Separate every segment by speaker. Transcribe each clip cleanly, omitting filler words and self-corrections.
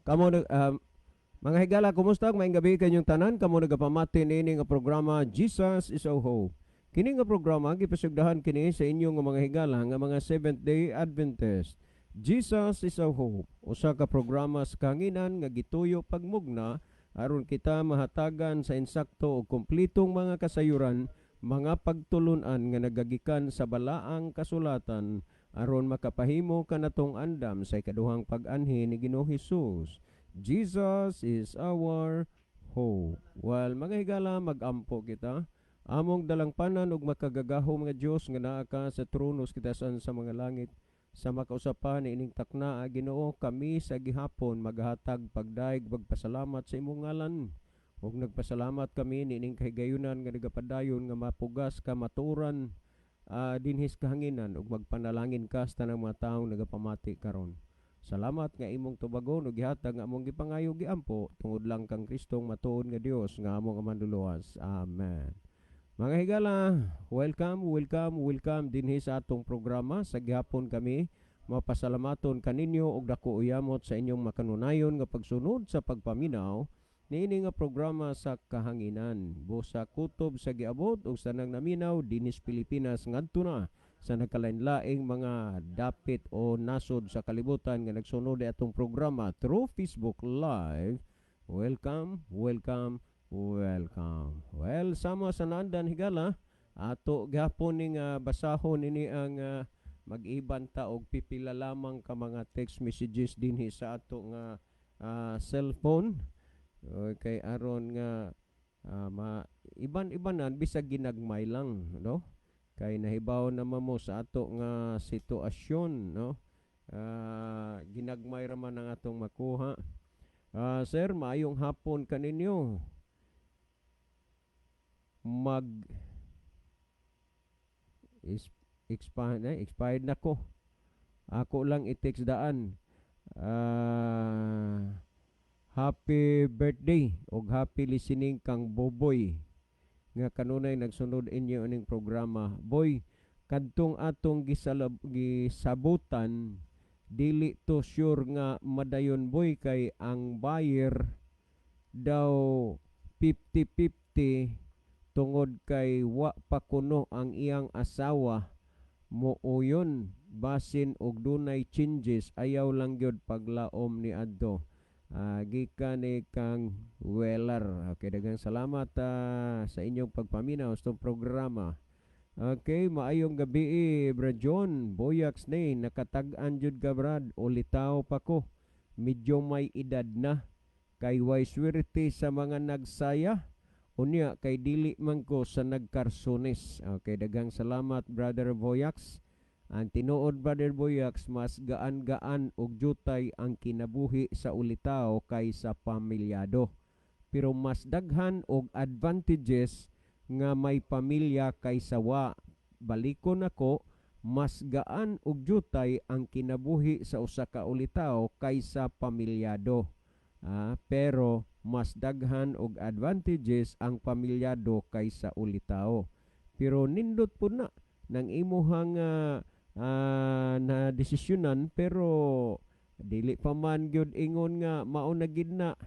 Speaker 1: Kamo mga higala, kumusta? Maayong gabi kanyong tanan. Kamo nagapamati niini nga programa, Jesus is Our Hope. Kini nga programa gipasugdahan kini sa inyong nga mga higala nga mga Seventh Day Adventist. Jesus is Our Hope. Usa ka programa sa kahanginan nga gituyo pagmugna aron kita mahatagan sa insakto ug kompletong mga kasayuran, mga pagtulunan nga nagagikan sa balaang kasulatan aron makapahimo kanatong andam sa ikaduhang pag-anhi ni Ginoong Hesus. Jesus is our hope. Well, mga higala, magampo kita. Among dalangpanan ug makagagahom nga Dios nga naa ka sa trono sa kitasan sa mga langit, sa makausapan ining takna, Ginoo, kami sa gihapon maghatag pagdayeg pagpasalamat sa imong ngalan. Ug nagpasalamat kami niining kahigayunan nga nagapadayon nga mapugas ka matuoran dinhi sa kahanginan ug magpanalangin ka sa tanang mga taong nagapamati karon. Salamat nga imong tubagon ug gihatag nga among gipangayo, giampo tungod lang kang Kristong matuod nga Dios nga among manluluwas. Amen. Mga higala, welcome, welcome, welcome dinhi sa atong programa. Sa gihapon kami mapasalamaton kaninyo og dako uyamot sa inyong makanunayon nga pagsunod sa pagpaminaw niini nga programa sa kahanginan. Busa kutob sa giabot ug sa nang naminaw dinhi sa Pilipinas ngadto na sa nagkalain-laing mga dapit o nasod sa kalibutan nga nagsunod atong programa through Facebook Live. Welcome, welcome, welcome. Well, sama sa naandan, higala, ato gihapon ning basahon ini ang mag-iban ta og pipila lamang ka mga text messages dinhi sa ato nga cellphone. Okay, aron nga ma iban-ibanan bisag ginagmay lang, no? Kay nahibaw naman mo sa ato nga sitwasyon, no? Ginagmay ra man ang atong makuha. Sir, maayong hapon kaninyo. Mag is expired na, expired na ko. Ako lang i-text daan. Happy birthday og happy listening kang Boboy nga kanunay nagsunod inyo ining programa. Boy, kadtong atong gisabutan, dili to sure nga madayon, boy, kay ang buyer daw 50-50 tungod kay wa pa kuno ang iyang asawa muuyon, basin og dunay changes, ayaw lang gyud paglaom ni adto. Gikan ni kang Weller. Okay, daghang salamat sa inyong pagpaminaw sa itong programa. Okay, maayong gabi, Bra John. Boyax ni nakatag-an jud ka, Brad. Ulitaw pa ko. Medyo may edad na. Kay way swerte sa mga nagsaya. Unya kay dili man ko sa nagkarsones. Okay, daghang salamat, Brother Boyax. Ang tinuod, Brother Boyax, mas gaan-gaan og jutay ang kinabuhi sa ulitaw kaysa pamilyado. Pero mas daghan og advantages nga may pamilya kaysa wa. Balikon ako, mas gaan og jutay ang kinabuhi sa usa ka ulitaw kaysa pamilyado. Pero mas daghan og advantages ang pamilyado kaysa ulitaw. Pero nindot po na ng imuhang na desisyonan, pero dili pa man gyud ingon nga mao na gid na.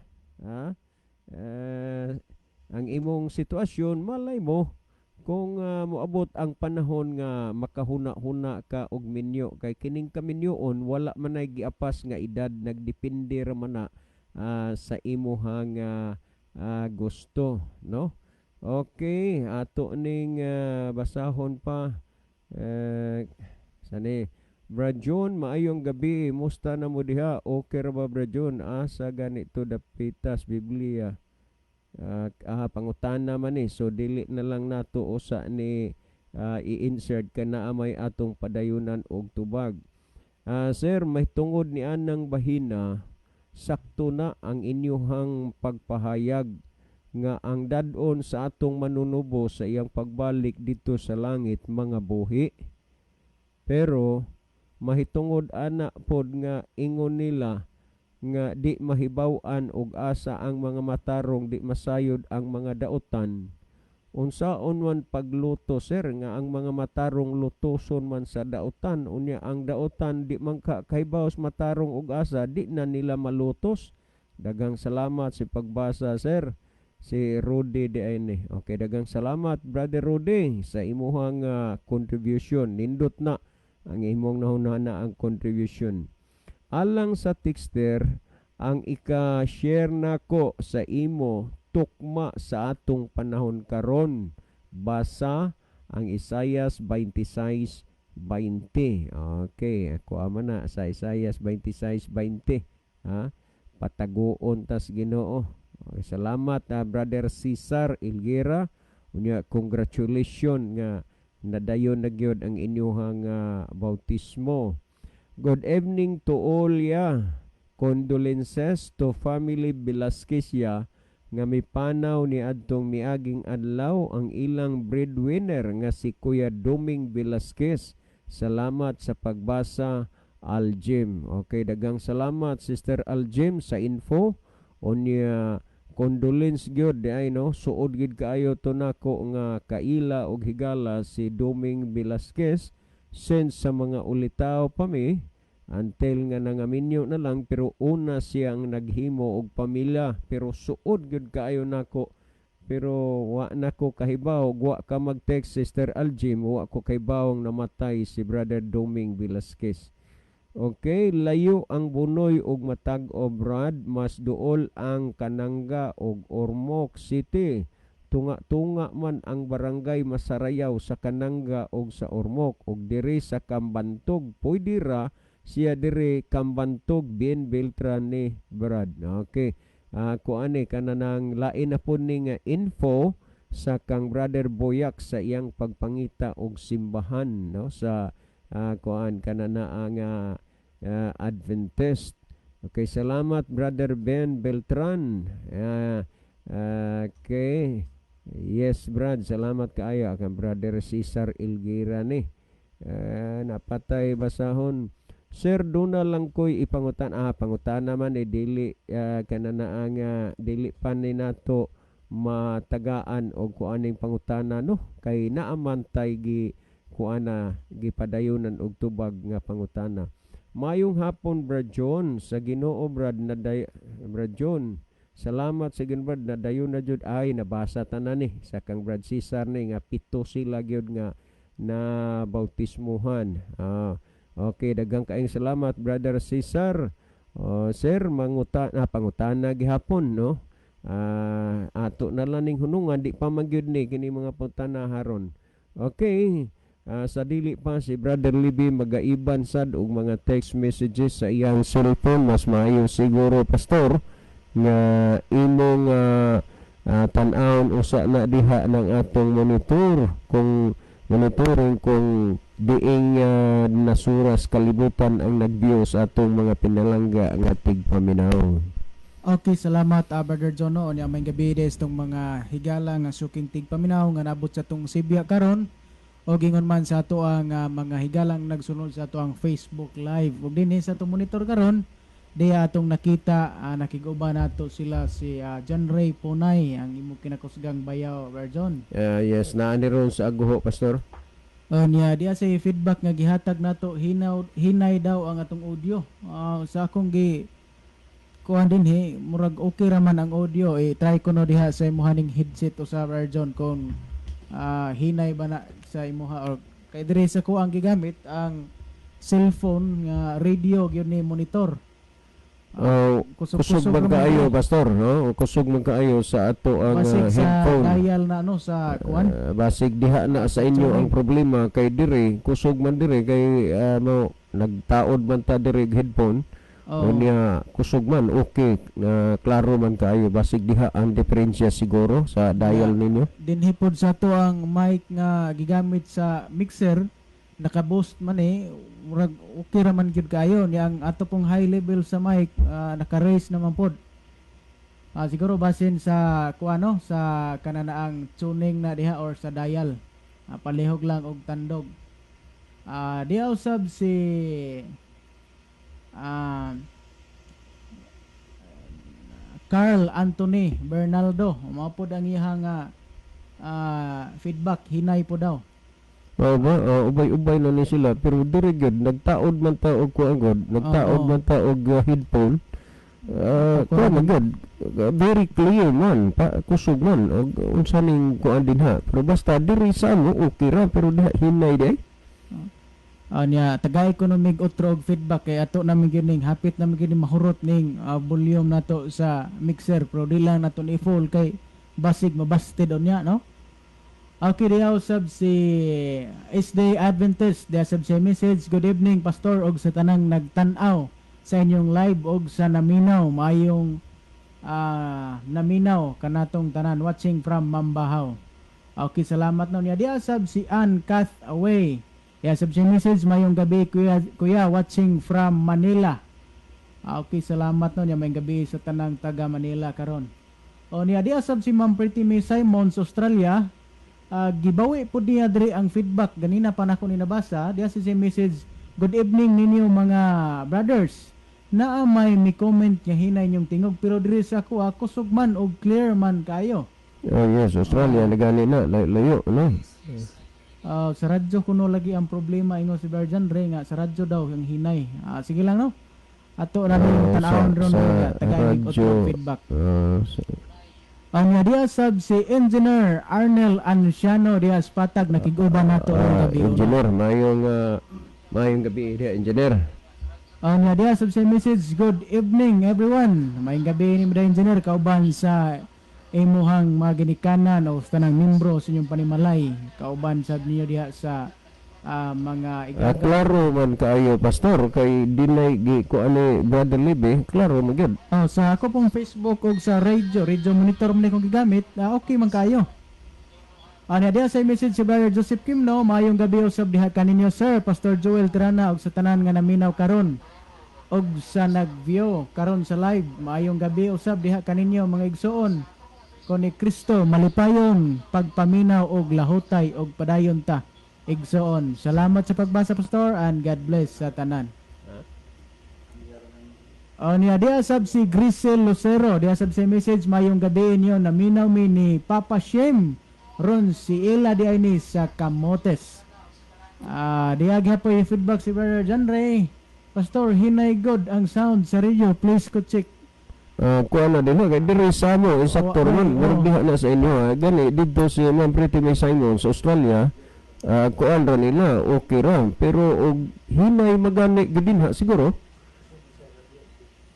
Speaker 1: Ang imong sitwasyon, malay mo kung moabot ang panahon nga makahuna-huna ka og minyo, kay kining kaminyoon wala man ay giapas nga edad, nagdepende ra man na sa imuhang gusto, no? Okay, ato ning basahon pa. Sani Brad John, maayong gabi. Musta na mo diha? Okay ra ba, Brad John? Asa ganito dapitas Biblia? Pangutana man ni. So dili na lang nato usa ni i-insert ka na may atong padayunan og tubag. Sir, may tungod ni anang bahina, sakto na ang inyuhang pagpahayag nga ang dad-on sa atong manunubo sa iyang pagbalik dito sa langit mga buhi. Pero mahitungod ana pod nga ingon nila nga di mahibaw-an og asa ang mga matarong, di masayod ang mga dautan. Unsaon man pagluto, sir, nga ang mga matarong lutoson man sa dautan, unya ang dautan di man ka kahibaw matarong og asa, di na nila malutos? Daghang salamat sa pagbasa, sir. Si Rudy di ni. Okay, daghang salamat, Brother Rudy, sa imuhang contribution. Nindot na ang imong nahunana ang contribution. Alang sa texter, ang ika-share nako sa imo tukma sa atong panahon karon. Basa ang Isaias 26:20. Okay, ako ama na sa Isaias 26:20. Ha? Pataguon tas Ginoo. Okay, salamat, Brother Cesar Ilguera. Unya, congratulations nga nadayon na gyud ang inyuhang bautismo. Good evening to all ya. Condolences to family Velasquez ya nga mipanaw ni adtong miaging adlaw ang ilang breadwinner nga si Kuya Doming Velasquez. Salamat sa pagbasa, Aljim. Okay, daghang salamat, Sister Aljim, sa info. Unya condolence gyud di ay, no, suod gid kaayo to nako nga kaila og higala si Doming Velasquez since sa mga ulitaw pa mi until nga nangaminyo na lang, pero una siyang naghimo og pamilya, pero suod gyud kaayo nako, pero wa na ko kahibaw, wa ka mag-text, Sister Aljim, wa ko kahibaw namatay si Brother Doming Velasquez. Okay, layo ang Bunoy og Matag-o, Brad, mas duol ang Kananga og Ormoc City. Tunga-tunga man ang barangay Masarayaw sa Kananga og sa Ormoc, og diri sa Kambantog, pwede ra siya diri Kambantog, Bien Beltran ni Brad. Okay. Kuan ni kananang lain na po ni nga info sa kang Brother Boyak sa iyang pagpangita og simbahan, no, sa kuan kanana ang Adventist. Okay, salamat, Brother Ben Beltran. Okay. Yes, Brad, salamat kaayo kang Brother Cesar Ilgira ni. Napatay basahon. Sir, duna lang ko'y ipangutan. Ah, pangutan naman eh, dili kanana ang dili pa ni nato matagaan og kuaning pangutana, no, kay naaman tay gi kuana gipadayonan og tubag nga pangutana. Mayong hapon, Brad John, sa Ginoo, Brad, naday Brad John. Salamat sa Ginoo, Brad, nadayon na jud. Ay, nabasa tanan ni sa kang Brad Cesar ni nga pito sila gyud nga na bautismuhan. Ah, okay, daghang kaayong salamat, Brother Cesar. Oh, sir, manguta na pangutana gihapon, no. Ah, ato na lang ning hunungan, di pa man gyud ni kini mga pangutana haron. Okay. Sa dili pa si Brother Libby magaiban sad og mga text messages sa iyang cellphone, mas maayo siguro, Pastor, nga imong tan-awon usa na diha ng atong monitor kung monitoring kung diing nasuras kalibutan ang nag-view sa atong mga pinalangga nga tigpaminaw.
Speaker 2: Okay, salamat, Brother John. No. Unya may gabi des tong mga higala nga suking tigpaminaw nga nabot sa tong Sibya karon. O gingon man sa ato ang mga higalang nagsunod sa ato ang Facebook Live. Ug dinhi sa atong monitor karon, diya atong nakita, nakig-uban nato sila si John Ray Punay, ang imong kinakusgang bayaw, Brother John.
Speaker 1: Yes, naa ni ron sa aguho, Pastor.
Speaker 2: Niya diya sa feedback nga gihatag nato, hinaw, hinay daw ang atong audio. Sa akong gi kuan dinhi, murag okay ra man ang audio. Eh, try ko no diha sa imuha ning headset o sa Brother John kung hinay ba na sa imuha or kay diri sa ko ang gigamit ang cellphone nga radio gyud ni monitor.
Speaker 1: Oh, kusog man
Speaker 2: ra man
Speaker 1: kaayo,
Speaker 2: ni.
Speaker 1: Pastor, no? Kusog man kaayo sa ato ang
Speaker 2: Basig sa
Speaker 1: headphone.
Speaker 2: Dial na ano sa kuan.
Speaker 1: Basig diha na sa inyo ang problema kay diri kusog man diri kay ano, nagtaod man ta diri og headphone.
Speaker 2: Oh.
Speaker 1: Unya kusog man, okay na, klaro man kaayo. Basig diha ang diferensya siguro sa dial ninyo.
Speaker 2: Dinhi pod sa ato ang mic nga gigamit sa mixer, naka-boost man eh, murag okay ra man gyud kaayo niya. Ang ato pong high level sa mic, naka-raise naman pod. Siguro basin sa kuano sa kananaang tuning na diha or sa dial. Palihog lang og tandog. Diha usab si Carl Anthony Bernaldo, mao pod ang iyang feedback, hinay po daw.
Speaker 1: Oo ba? Oh, ubay-ubay na ni sila pero diri gyud nagtaod man ta og kuan gud, nagtaod
Speaker 2: Oo.
Speaker 1: man ta og headphone. Kuan man gyud, very clear man pa, kusog man og unsa ning kuan dinha, pero basta diri sa amo okay ra, pero diha hinay di.
Speaker 2: Niya tagay ko no mig otro og feedback kay ato namin gyud ning hapit namin gyud ning mahurot ning volume nato sa mixer, pero di lang nato ni full kay basig mabasted unya, no. Okay, diha usab si SD Adventist, diha sab si message, "Good evening, Pastor, og sa tanang nagtan-aw sa inyong live og sa naminaw, maayong naminaw kanatong tanan, watching from Mambahaw." Okay, salamat, no. Niya diha sab si Ann Kath Away. Ya, sab si message, "Mayong gabi, kuya, kuya, watching from Manila." Okay, salamat, no. Niya mayong gabi sa tanang taga Manila karon. O niya diha sab si Ma'am Pretty May Simons, Australia. Gibawi pud niya diri ang feedback ganina pa nako ni nabasa. Diha si message, "Good evening ninyo mga brothers. Naa may mi comment nga hinay inyong tingog, pero diri sa ako kusog man og clear man kayo."
Speaker 1: Oh yes, Australia na gani na, layo, layo no.
Speaker 2: Sa radyo kuno lagi ang problema, ingon si Virgin Ray nga sa radyo daw ang hinay. Sige lang, no. Ato na ning tan-awon ron
Speaker 1: sa
Speaker 2: nga tagay
Speaker 1: radyo,
Speaker 2: otro feedback.
Speaker 1: Sa
Speaker 2: Ang nga diha sab si Engineer Arnel Anciano diha sa Patag, nakig-uban nato ron gabi.
Speaker 1: Engineer, mayong gabi diha, engineer.
Speaker 2: Ang nga diha sab si message, "Good evening, everyone." Mayong gabi ni Mr. Engineer kauban sa imuhang mga ginikanan o sa tanang membro sa inyong panimalay, kauban sab niyo diha sa mga igaga.
Speaker 1: Klaro man kaayo, Pastor, kay dinay gi ko ani Brother Libe, klaro man gyud.
Speaker 2: Oh, sa ako pong Facebook ug sa radio, radio monitor man kong gigamit, okay man kayo. Ano diha sa message si Brother Joseph Kim, no, "Maayong gabi usab diha kaninyo, sir, Pastor Joel Tirana, ug sa tanan nga naminaw karon ug sa nag-view karon sa live. Maayong gabi usab diha kaninyo, mga igsoon ko ni Kristo, malipayon pagpaminaw og lahutay og padayon ta, igsoon. Salamat sa pagbasa, Pastor, and God bless sa tanan." O niya diha sab si Grisel Lucero, diha sab si message, "Mayong gabi inyo, naminaw mi ni Papa Shem ron si Ila di ay ni sa Camotes." Diha gyapon yung feedback si Brother John Ray. "Pastor, hinay god ang sound sa radio. Please ko check."
Speaker 1: Kuha na din kay diri sa amo insakto man, murag diha na sa inyo ha. Gani didto si Ma'am Pretty May Simon sa Australia, kuan ra nila, okay ra, pero og hinay magani gid dinha siguro.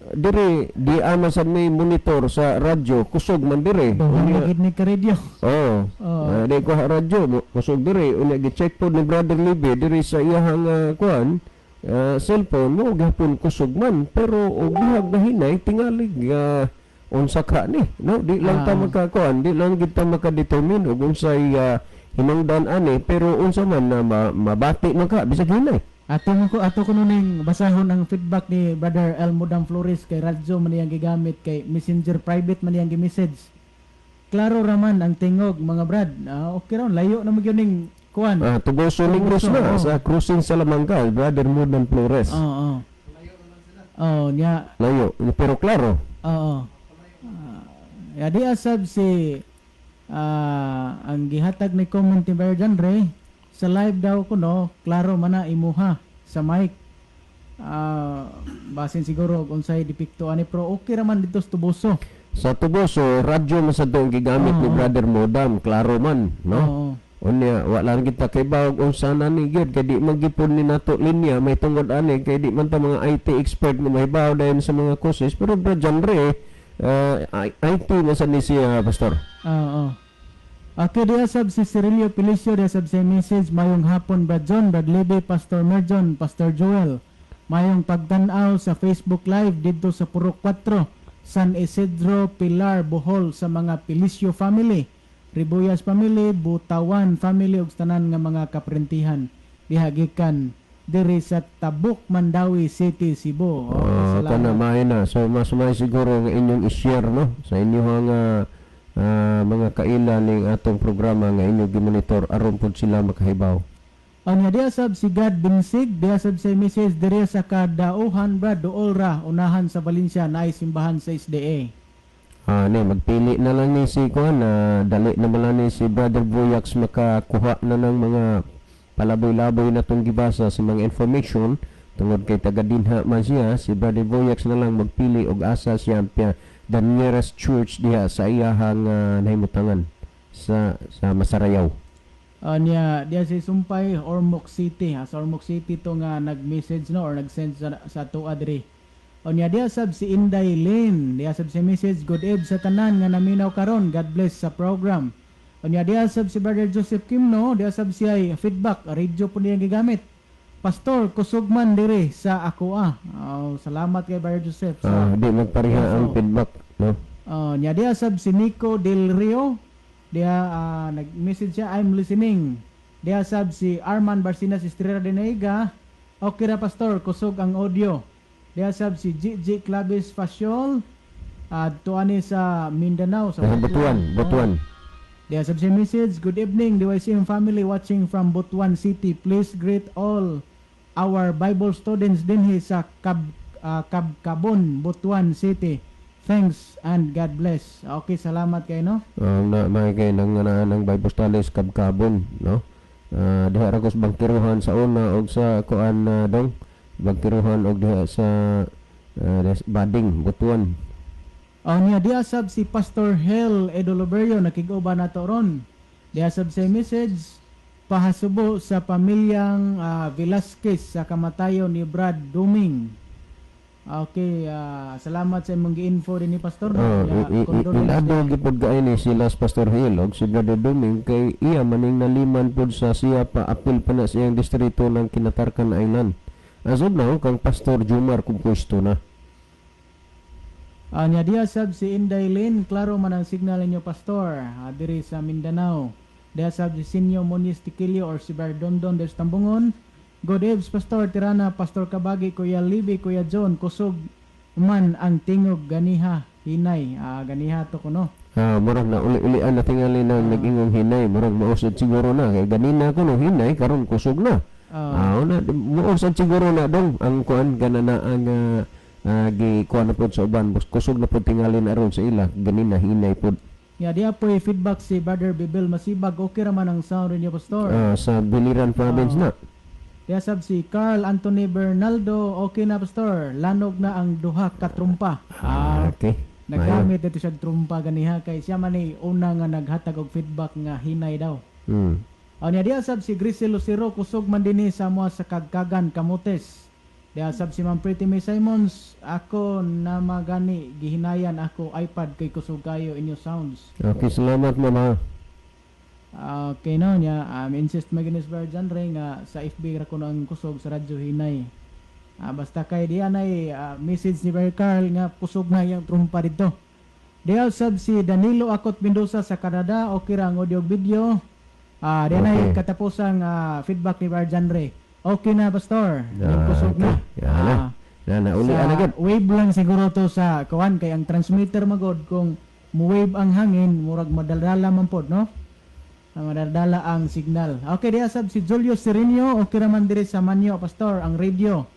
Speaker 1: Diri di ama sa may monitor sa radyo, kusog man diri.
Speaker 2: Unya, gid ni ka radio.
Speaker 1: Oh.
Speaker 2: Oh.
Speaker 1: Di ko ha radyo kusog diri, unya gi-check pod ni Brother Libe diri sa iyahang kuan cellphone mo, gihapon kusog man, pero og bihag na hinay tingali unsa ka ni, no? Di lang ta makakuan, di lang gid ta makadetermine og unsay hinungdan ani, pero unsa man na mabati man ka bisag hinay.
Speaker 2: Ato ko ning basahon ang feedback ni Brother El Mudam Flores kay radyo man iyang gigamit, kay Messenger private man iyang gi-message. "Klaro raman ang tingog, mga brad." Okay ra, layo na magyud ning kuan.
Speaker 1: Tuboso Negros
Speaker 2: Tuboso,
Speaker 1: na
Speaker 2: oh.
Speaker 1: sa Cruising Salamanca, Brother Mudam Flores.
Speaker 2: Oo. Oh, nya
Speaker 1: Layo pero klaro.
Speaker 2: Oo. Ya di asab si ang gihatag ni comment ni Brother John Ray, sa live daw kuno klaro man na imuha sa mic. Basin siguro kung unsay depekto ani, pero okay ra man dito sa Tuboso.
Speaker 1: Sa Tuboso, radyo man sa doong gigamit ni Brother Modam, klaro man, no?
Speaker 2: Oo.
Speaker 1: Unya, wala rin kita kay bawag unsa na ni gyud kay di man gipon ni nato linya may tungod ani kay di man ta mga IT expert nga mahibaw dayon sa mga courses, pero Brad John Ray, IT man sa ni siya, Pastor.
Speaker 2: Oo. Okay, diya sab si Cirilio Pelicio, diya sab si message, "Mayong hapon, Brad John, Brad Lebe, Pastor Merjon, Pastor Joel. Mayong pagtan-aw sa Facebook Live didto sa Purok 4, San Isidro, Pilar, Bohol, sa mga Pelicio family, Ribuyas family, Butawan family ug tanan nga mga kaprentihan diha gikan diri sa Tabuk, Mandaue City, Cebu." Okay, salamat.
Speaker 1: Kana maayo na. So mas may siguro nga inyong i-share, no, sa inyong mga kaila ning atong programa nga inyong gimonitor aron pud sila makahibaw.
Speaker 2: Anya diya sab si God Binsig, diya sab si message, "Diri sa Kadauhan, brad, duol ra unahan sa Valencia naay simbahan sa SDA."
Speaker 1: Ni magpili na lang ni si kuan na dali na man lang ni si Brother Buyax makakuha na ng mga palaboy-laboy na tong gibasa sa mga information. Tungod kay taga dinha man siya, si Brother Voyax na lang magpili og asa siya the nearest church diha sa iyahang nahimutangan sa Masarayaw.
Speaker 2: Niya diya si Sumpay, Ormoc City. Ha, sa Ormoc City to nga nag-message, no, or nag-send sa tuwa diri. O niya diya sab si Inday Lynn. Diya sab si message, "Good eve sa tanan nga naminaw karon. God bless sa program." O niya diya sab si Brother Joseph Kimno, diya sab siya feedback, radio po niya gigamit. "Pastor, kusog man diri sa ako ah." Oh, salamat kay Brother Joseph sa
Speaker 1: Di magpareha ang feedback, no?
Speaker 2: Oh, niya diya sab si Nico Del Rio. Diya nag-message siya, "I'm listening." Diya sab si Arman Barcinas Estrella de Neiga. "Okay ra, Pastor, kusog ang audio." Diya sab si GG Clavis Fasciol. Tuani sa Mindanao sa
Speaker 1: Butuan, Butuan.
Speaker 2: Oh. Diya sab si message, "Good evening, DYCM family watching from Butuan City. Please greet all our Bible students dinhi sa Kabkabon, Butuan City. Thanks and God bless." Okay, salamat kay, no.
Speaker 1: Na mga kay nang nang Bible studies Kabkabon, no? Diha ra ko sa Bangkiruhan sa una og sa kuan dong Bangkiruhan og diha sa Bading, Butuan.
Speaker 2: Oh, niya diya sab si Pastor Hel Edoloberio, nakig-uban nato ron. Diya sab sa message, "Pahasubo sa pamilyang Velasquez sa kamatayon ni Brad Duming." Okay, salamat sa imong gi-info din ni Pastor, no?
Speaker 1: Oh,
Speaker 2: Ya, condolence
Speaker 1: ilado
Speaker 2: din.
Speaker 1: Gipod kay ni sila sa Pastor Hill og si Brother Duming kay iya maning naliman pod sa siya pa apil pa na siyang distrito ng Kinatarkan Island. As of now, kang Pastor Jumar Kumpuesto na.
Speaker 2: Nya diya sab si Inday Lynn, "Klaro man ang signal ninyo, Pastor, diri sa Mindanao." Diya sab si Sinyo Moniz Tiquilio or si Bardondon des Tambungon. "Good eves, Pastor Tirana, Pastor Kabagi, Kuya Libby, Kuya John, kusog man ang tingog ganiha, hinay." Ganiha to kuno.
Speaker 1: Murag na uli-ulian na tingali nang nag-ingong hinay, murag mausad siguro na kay ganina kuno hinay, karon kusog na. Una mausad siguro na dong ang kuan gana na ang gi kuan na pod sa uban, kusog na pod tingali na aron sa ila, ganina hinay pod.
Speaker 2: Ya, diya po feedback si Brother Bibel Masibag, "Okay ra man ang sound ninyo, Pastor."
Speaker 1: Sa Biliran Province na.
Speaker 2: Diya sab si Carl Anthony Bernaldo, "Okay na, Pastor, lanog na ang duha ka trumpa."
Speaker 1: Okay.
Speaker 2: Naggamit dito siya trumpa ganiha kay siya man ni una nga naghatag og feedback nga hinay daw. O niya diya sab si Grisel Lucero, "Kusog man dinhi sa mga sa Kagkagan, Camotes." Diya sab si Ma'am Pretty May Simons, "Ako na magani gihinayan ako iPad kay kusog kayo inyo sounds."
Speaker 1: Okay, salamat, mama.
Speaker 2: Okay, no, niya insist maginis Bar John Ray nga sa FB ra kuno ang kusog, sa radyo hinay. Basta kay diya nay message ni Bar Carl nga kusog na yung trumpa dito. Diya sab si Danilo Akot Mendoza sa Canada, "Okay ra ang audio video." Diya nay katapusang feedback ni Bar John Ray. "Okay na, Pastor." Yung kusog na.
Speaker 1: Yan na. Na na uli
Speaker 2: Sa
Speaker 1: ana gud.
Speaker 2: Wave lang siguro to sa kuan kay ang transmitter magod kung mo-wave ang hangin, murag madaldala man pod, no? Madaldala ang signal. Okay, diya sab si Julio Serenio, "Okay ra man diri sa Manyo, Pastor, ang radio."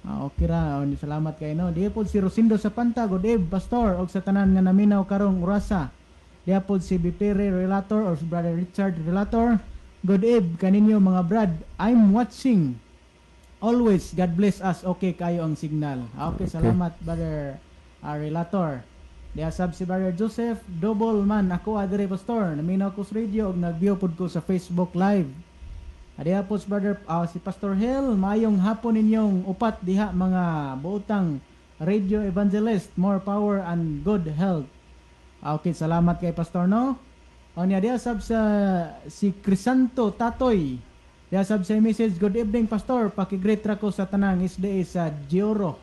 Speaker 2: Okay ra, oh, salamat kay, no. Diya pod si Rosindo Sapanta, "Good eve, Pastor, og sa tanan nga naminaw karong orasa." Diya pod si Bipere Relator or si Brother Richard Relator. "Good eve kaninyo mga brad. I'm watching always. God bless us. Okay kayo ang signal." Okay, salamat, Brother Relator. Diya sab si Brother Joseph, "Double man ako adre, Pastor. Naminaw ko sa radio ug nag-view pod ko sa Facebook Live." Diya po si Brother si Pastor Hill, "Maayong hapon ninyong upat diha mga buotang radio evangelist, more power and good health." Okay, salamat kay Pastor, no. O niya diya sab sa si Crisanto Tatoy. Diya sab sa message, "Good evening, Pastor, paki-greet ra ko sa tanang SDA sa Gioro."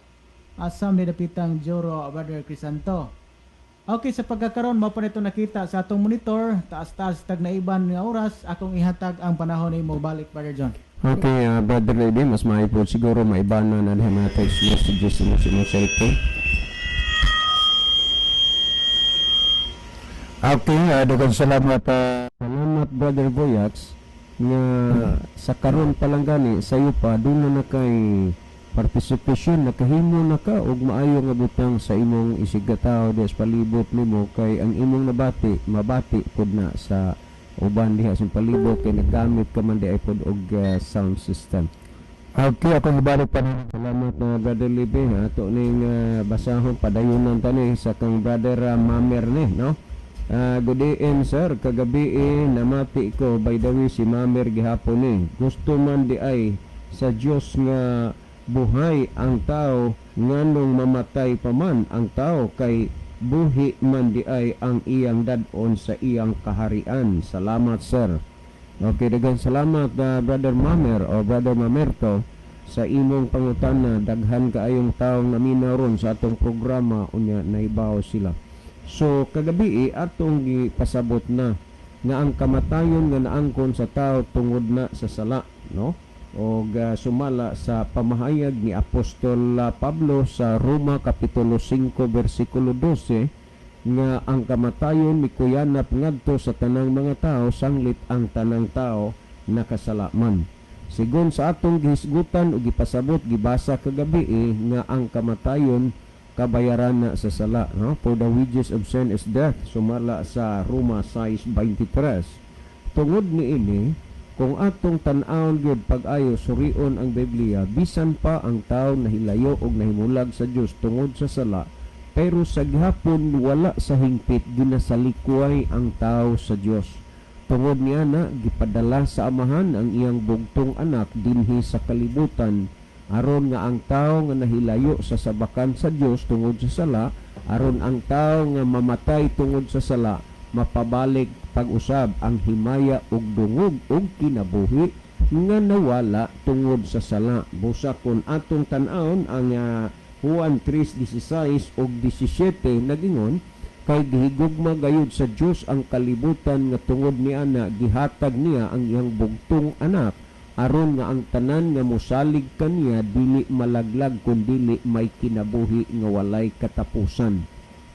Speaker 2: Asam ni dapitang Gioro, Brother Crisanto? Okay, sa pagkakaroon mao pa nito nakita sa atong monitor, taas-taas tag naiban nga oras, akong ihatag ang panahon nimo balik, Brother John.
Speaker 1: Okay, Brother Lady, mas maayo po siguro maibana na diha mga text messages sa mo cellphone.
Speaker 3: Okay, daghang salamat.
Speaker 1: Salamat, Brother Voyax, nga sa karon pa lang gani sayo pa duna na kay participation, nakahimo na ka og maayo nga butang sa imong isigkatawo diha sa palibot nimo kay ang imong nabati mabati pud na sa uban diha sa palibot kay naggamit ka man di ay pod og sound system.
Speaker 3: Okay, akong ibalik pa ninyo.
Speaker 1: Salamat na, Brother Libe. Ato ning basahon padayunan tani sa kang Brother Mamer ni, no? Good AM, sir, kagabi eh, namati ko. By the way, si Mamer gihapon ni. Gusto man di ay sa Dios nga buhay ang tao, nganong mamatay pa man ang tao kay buhi man di ay ang iyang dad-on sa iyang kaharian? Salamat, sir. Okay, daghang salamat, Brother Mamer o Brother Mamerto, sa imong pangutana. Daghan kaayong taong naminaw ron sa atong programa, unya naibaw sila. So kagabi eh, atong gipasabot na nga ang kamatayon nga naangkon sa tao tungod na sa sala, no? Og sumala sa pamahayag ni Apostol Pablo sa Roma kapitulo 5 bersikulo 12 nga ang kamatayon mikuyanap ngadto sa tanang mga tao sanglit ang tanang tao nakasala man. Sigon sa atong gihisgutan o gipasabot, gibasa kagabi eh, nga ang kamatayon kabayaran na sa sala, no? For the wages of sin is death, sumala sa Roma 6:23. Tungod niini, kung atong tan-awon gyud pag-ayo, surion ang Biblia, bisan pa ang tao nahilayo og nahimulag sa Dios tungod sa sala, pero sa gihapon wala sa hingpit ginasalikway ang tao sa Dios. Tungod niya na gipadala sa Amahan ang iyang bugtong anak dinhi sa kalibutan aron nga ang tao nga nahilayo sa sabakan sa Dios tungod sa sala, aron ang tao nga mamatay tungod sa sala mapabalik pag-usab ang himaya ug dungog ug kinabuhi nga nawala tungod sa sala. Busa kon atong tan-awon ang Juan 3:16 ug 17, nagingon, "Kay gihigugma gayud sa Dios ang kalibutan nga tungod niana gihatag niya ang iyang bugtong anak aron nga ang tanan nga mosalig kaniya dili malaglag kundili may kinabuhi nga walay katapusan."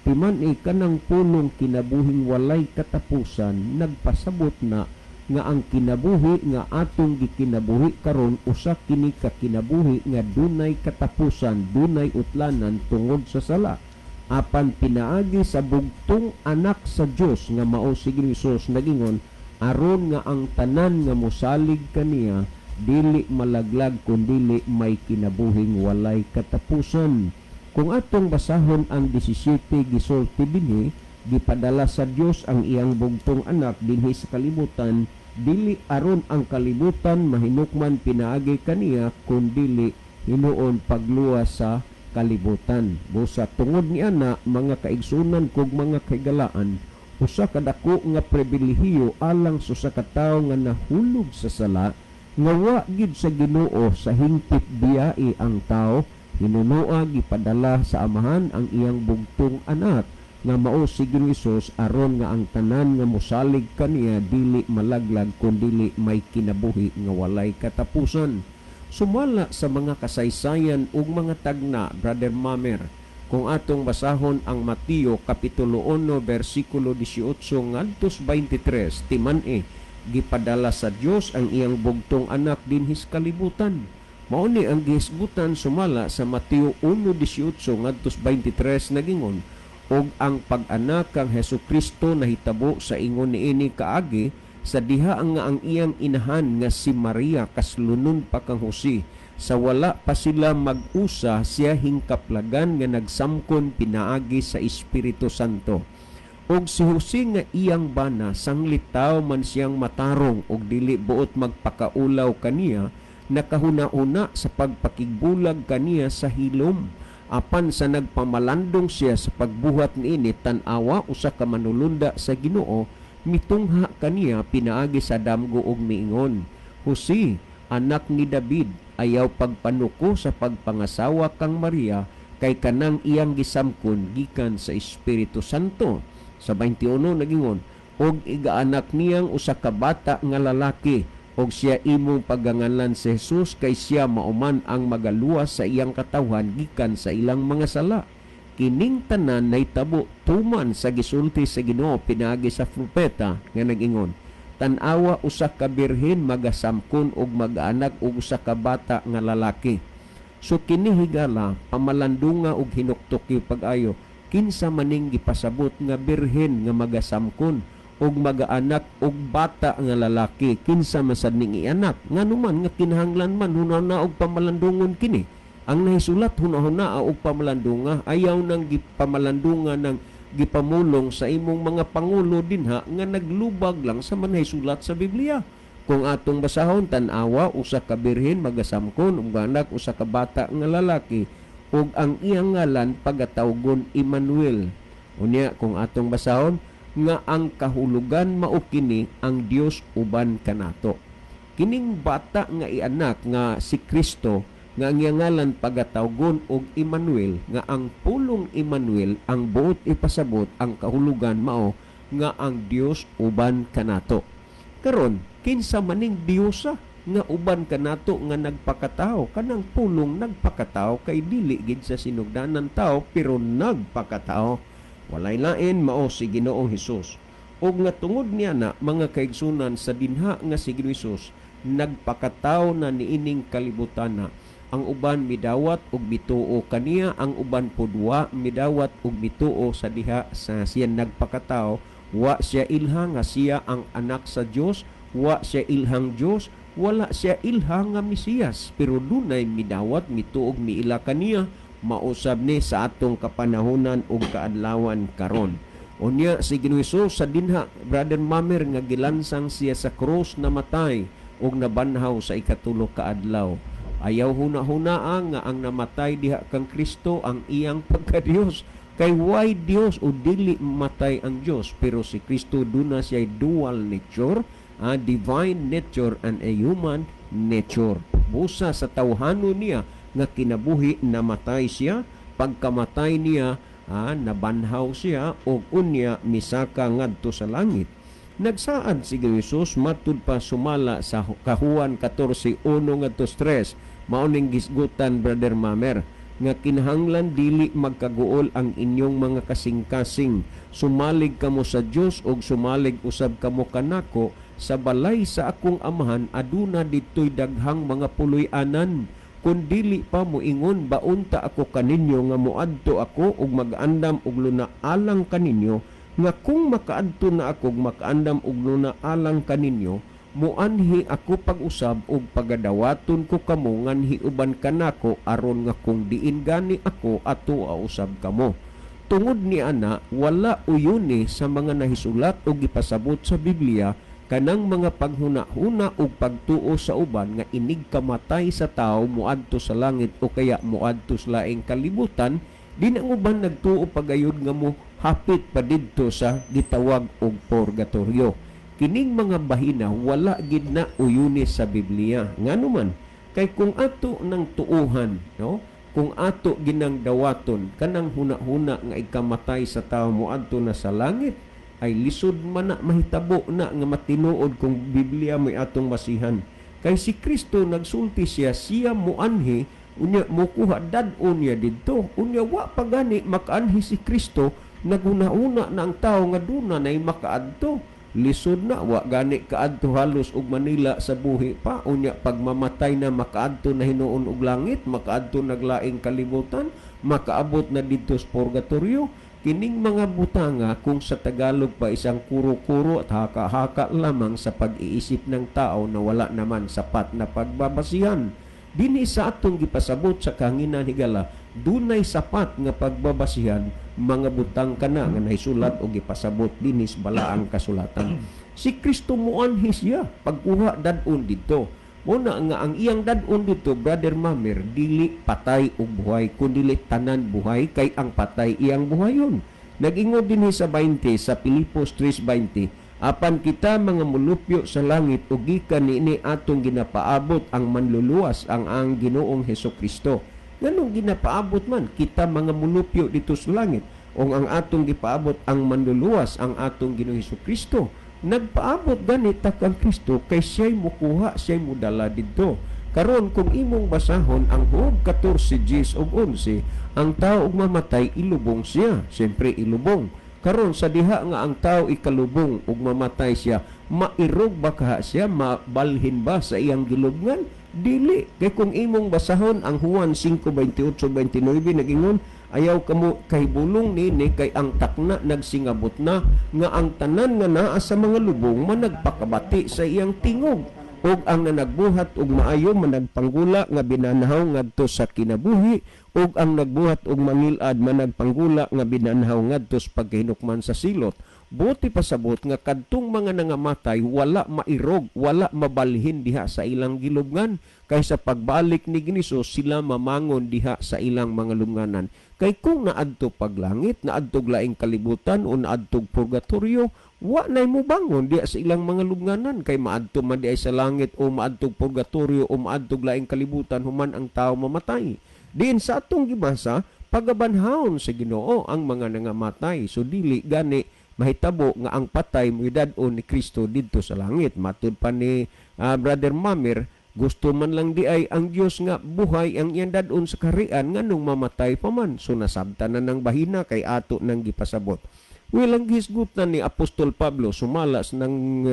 Speaker 1: Timan e kanang pulong "kinabuhing walay katapusan" nagpasabot na nga ang kinabuhi nga atong gikinabuhi karon usa kini ka kinabuhi nga dunay katapusan, dunay utlanan tungod sa sala. Apan pinaagi sa bugtong anak sa Dios nga mao si Jesus, nagingon, aron nga ang tanan nga mosalig kaniya dili malaglag kundili may kinabuhing walay katapusan. Kung atong basahon ang 17, gisulti dinhi, gipadala sa Dios ang iyang bugtong anak dinhi sa kalibutan dili aron ang kalibutan mahinukman pinaagi kaniya, kundili hinuon pagluwas sa kalibutan. Busa tungod ni ana, mga kaigsunan kog mga kahigalaan, usa ka dako nga pribilehiyo alang sa usa ka tawo nga nahulog sa sala nga wa gid sa Ginoo sa hingpit biyai ang tao, hinunoa gipadala sa Amahan ang iyang bugtong anak nga mao si Ginoong Hesus aron nga ang tanan nga mosalig kaniya dili malaglag kundili may kinabuhi nga walay katapusan. Sumala sa mga kasaysayan ug mga tagna, Brother Mamer, kung atong basahon ang Mateo Kapitulo 1 bersikulo 18 ngadto 23, timan-i gipadala sa Dios ang iyang bugtong anak dinhi sa kalibutan. Mao ni ang gihisgutan sumala sa Mateo 1:18 ngadto 23, nagingon, "Og ang pag-anak kang Hesus Kristo nahitabo sa ingon niini kaagi: sa diha nga ang iyang inahan nga si Maria kaslunon pa kang Jose, sa wala pa sila mag-usa, siya hingkaplagan nga nagsamkon pinaagi sa Espiritu Santo. Og si Jose nga iyang bana, sanglit tawo man siyang matarong og dili buot magpakaulaw kaniya, nakahuna-una sa pagpakigbulag kaniya sa hilom. Apan sa nagpamalandong siya sa pagbuhat niini, tan-awa, usa ka manulunda sa Ginoo mitungha kaniya pinaagi sa damgo og miingon, 'Jose, anak ni David, ayaw pagpanuko sa pagpangasawa kang Maria, kay kanang iyang gisamkon gikan sa Espiritu Santo.'" Sa 21 nagingon, "Og igaanak niyang usa ka bata nga lalaki, og siya imong pagangalan si Jesus, kay siya mauman ang magaluwas sa iyang katawhan gikan sa ilang mga sala. Kining tanan nahitabo tuman sa gisulti sa Ginoo pinaagi sa propeta nga nag-ingon, 'Tan-awa, usa ka birhen magasamkon og mag-anak og usa ka bata nga lalaki.'" So kini, higala, pamalandunga og hinuktuki pag-ayo, kinsa maning gipasabot nga birhen nga magasamkon Ug magaanak og bata nga lalaki. Kinsa man sad ning ianak? Ngano man nga kinahanglan man hunahuna og pamalandungon kini ang nahisulat? Hunahuna og pamalandunga. Ayaw nang gipamalandunga ng gipamulong sa imong mga pangulo dinha nga naglubag lang sa manahisulat sa Biblia. Kung atong basahon, tan-awa, usa ka birhen magasamkon ug anak usa ka bata nga lalaki, ug ang iyang ngalan pagatawgon Emmanuel. Unya kung atong basahon nga ang kahulugan mao kini, ang Dios uban kanato. Kining bata nga ianak nga si Kristo, nga ang iyang ngalan pagatawgon og Emmanuel, nga ang pulong Emmanuel, ang buot ipasabot, ang kahulugan mao nga ang Dios uban kanato. Karon, kinsa maning Diyosa nga uban kanato nga nagpakatao? Kanang pulong nagpakatao, kay dili gid sa sinugdanan tao pero nagpakatao, walay lain, mao si Ginoong Hesus. Ug nga tungod niya na, mga kaigsunan, sa dinha nga si Ginoong Hesus nagpakatao na niining kalibutan na, ang uban midawat ug mituo kaniya, ang uban pud wa midawat ug mituo sa diha sa siya nagpakatao. Wa siya ilha nga siya ang anak sa Dios, wa siya ilhang Dios, wala siya ilha nga Mesiyas, pero dunay midawat, mituog, miila kaniya. Mausab ni sa atong kapanahonan ug kaadlawan karon. Unya si Ginoo Hesus sa dinha, Brother Mamer, nga gilansang siya sa krus, namatay ug nabanhaw sa ikatulo ka adlaw. Ayaw huna-hunaa nga ang namatay diha kang Kristo ang iyang pagka-Dios, kay why Dios o dili matay ang Dios. Pero si Kristo, duna siya dual nature, a divine nature and a human nature. Busa sa tawhanon niya nga kinabuhi, namatay siya. Pagkamatay niya, nabanhaw siya ug unya misaka ngadto sa langit. Nagsaad si Jesus matud pa sumala sa Kahuan 14:1 ngadto 3. Mao ning gisgutan, Brother Mamer, nga kinahanglan dili magkaguol ang inyong mga kasing-kasing. Sumalig kamo sa Dios ug sumalig usab kamo kanako. Sa balay sa akong Amahan aduna didtoy daghang mga puloy-anan. Kun dili pa, moingon baunta ako kaninyo nga moadto ako ug mag-andam og luna alang kaninyo, nga kung makaadto na ako ug makaandam og luna alang kaninyo, muanhi ako pag-usab ug pagadawaton ko kamo nganhi uban kanako, aron nga kung diin gani ako, ato usab kamo. Tungod ni ana, wala uyuni sa mga nahisulat o gipasabot sa Biblia kanang mga paghuna-huna ug pagtuo sa uban nga inig kamatay sa tao moadto sa langit o kaya moadto sa laing kalibutan. Di na ang uban nagtuo pagayod nga mo hapit pa didto sa gitawag og purgatorio. Kining mga bahina, wala gid na uyuni sa Biblia. Ngano man? Kay kung ato ng tuuhan, no, kung ato ginang dawaton kanang huna-huna nga ikamatay sa tao moadto na sa langit, ay lisod man na mahitabo na nga matinuod kung Biblia mo'y atong basihan. Kay si Kristo, nagsulti siya, siya muanhi, unya mukuha, dad-on niya didto. Unya wa pa gani makaanhi si Kristo, naghuna-huna na ang tao nga duna nay makaadto. Lisod na, wa gani kaadto halos og Manila sa buhi pa, unya pagmamatay na makaadto na hinuon og langit, makaadto naglaing kalibutan, makaabot na didto sa purgatorio. Kining mga butanga, kung sa Tagalog pa, isang kuro-kuro at haka-haka lamang sa pag-iisip ng tao na wala naman sapat na pagbabasihan. Dinhi sa atong gipasabot sa kahanginan, higala, dunay sapat nga pagbabasihan mga butang kana nga nahisulat o gipasabot dinhi sa balaang kasulatan. Si Kristo muanhi siya pagkuha, dad-on didto. Muna nga ang iyang dad-on didto, Brother Mamer, dili patay ug buhay, kundi tanan buhay, kay ang patay iyang buhayon. Nag-ingon dinhi sa 20, sa Pilipos 3:20, "Apan kita mga mulupyo sa langit ug gikan niini atong ginapaabot ang manluluwas, ang Ginoong Hesus Kristo." Nganong ginapaabot man kita mga mulupyo dito sa langit o ang atong gipaabot ang manluluwas, ang atong Ginoong Hesus Kristo? Nagpaabot gani ta kang Kristo kay siya'y mukuha, siya'y mudala didto. Karon, kung imong basahon ang Job 14:10 ug 11, ang tao ug mamatay, ilubong siya. Siyempre ilubong. Karon, sa diha nga ang tao ikalubong ug mamatay siya, mairog ba kaha siya? Mabalhin ba sa iyang gilubngan? Dili. Kay kung imong basahon ang Juan 5:28-29, nagingon Ayaw kamo kahibulong nini kay ang takna nagsingabot na nga ang tanan nga naa sa mga lubong managpakabati sa iyang tingog, ug ang nanagbuhat og maayo managpanggula nga binanhaw ngadto sa kinabuhi, ug ang nagbuhat og mangilad managpanggula nga binanhaw ngadto sa pagkahinukman sa silot. Buti pasabot nga kadtong mga nangamatay wala mairog, wala mabalhin diha sa ilang gilubngan, kay sa pagbalik ni Gniso sila mamangon diha sa ilang mga lubnganan. Kay kung naadto paglangit, naadtog laing kalibutan o naadtog purgatorio, wa nay mobangon diha sa ilang mga lubnganan, kay maadto man diha sa langit o maadtog purgatorio o maadtog laing kalibutan human ang tao mamatay. Diin sa atong gibasa, pagabanhaon sa Ginoo ang mga nangamatay. So dili gani mahitabo nga ang patay moidad-on ni Kristo didto sa langit. Matud pa ni Brother Mamer, gusto man lang di ay ang Dios nga buhay ang iyang dad-on sa kaharian nganong mamatay pa man. So nasabtan na ng bahina kay ato nang gipasabot. Well, ang gihisgutan ni Apostol Pablo sumalas ng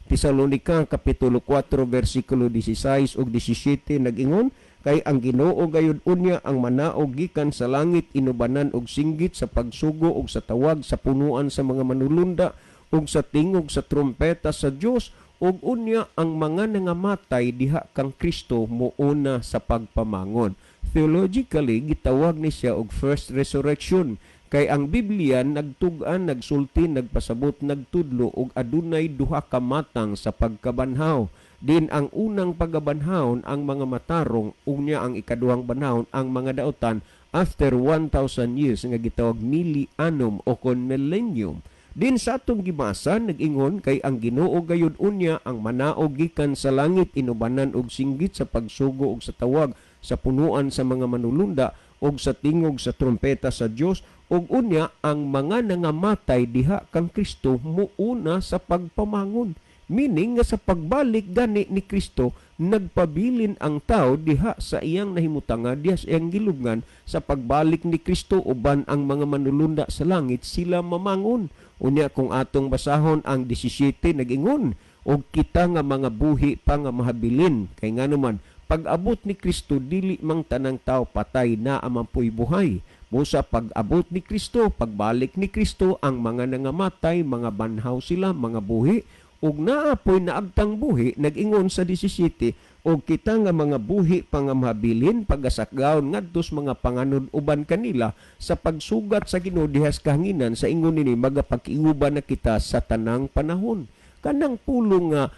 Speaker 1: Tesalonica Kapitulo 4 versikulo 16 ug 17 nag-ingon, kay ang Ginoo gayud unya ang manaog gikan sa langit inubanan og singgit sa pagsugo og sa tawag sa punuan sa mga manulunda ug sa tingog sa trumpeta sa Dios, ug unya ang mga nangamatay diha kang Kristo muuna sa pagpamangon. Theologically, gitawag ni siya og first resurrection, kay ang Biblia nagtug-an, nagsulti, nagpasabot, nagtudlo og adunay duha ka matang sa pagkabanhaw. Din ang unang pagabanhawon ang mga matarong, unya ang ikaduhang banhawon ang mga dautan after 1,000 years nga gitawag millennium o kon millennium. Din sa atong gibasa nag-ingon kay ang Ginoo gayud unya ang manaog gikan sa langit inubanan og singgit sa pagsugo og sa tawag sa punuan sa mga manulunda og sa tingog sa trumpeta sa Dios, ug unya ang mga nangamatay diha kang Kristo muuna sa pagpamangon. Meaning nga sa pagbalik gani ni Kristo nagpabilin ang tao diha sa iyang nahimutanga, diha sa iyang gilubngan. Sa pagbalik ni Kristo uban ang mga manulunda sa langit sila mamangon. Unya kung atong basahon ang 17 nag-ingon, og kita nga mga buhi pa nga mahabilin, kay nganuman pag-abot ni Kristo dili mang tanang tao patay na amampoy buhay. Busa pag-abot ni Kristo, pagbalik ni Kristo, ang mga nangamatay, mga banhaw sila, mga buhi, ug naa poy naabtang buhi, nag-ingon sa 17, og kita nga mga buhi pa nga mahabilin pagasakgaon ngadto sa mga panganod uban kanila sa pagsugat sa Ginoo diha sa kahanginan, sa ingon nini magapagkiuban na kita sa tanang panahon. Kanang pulong nga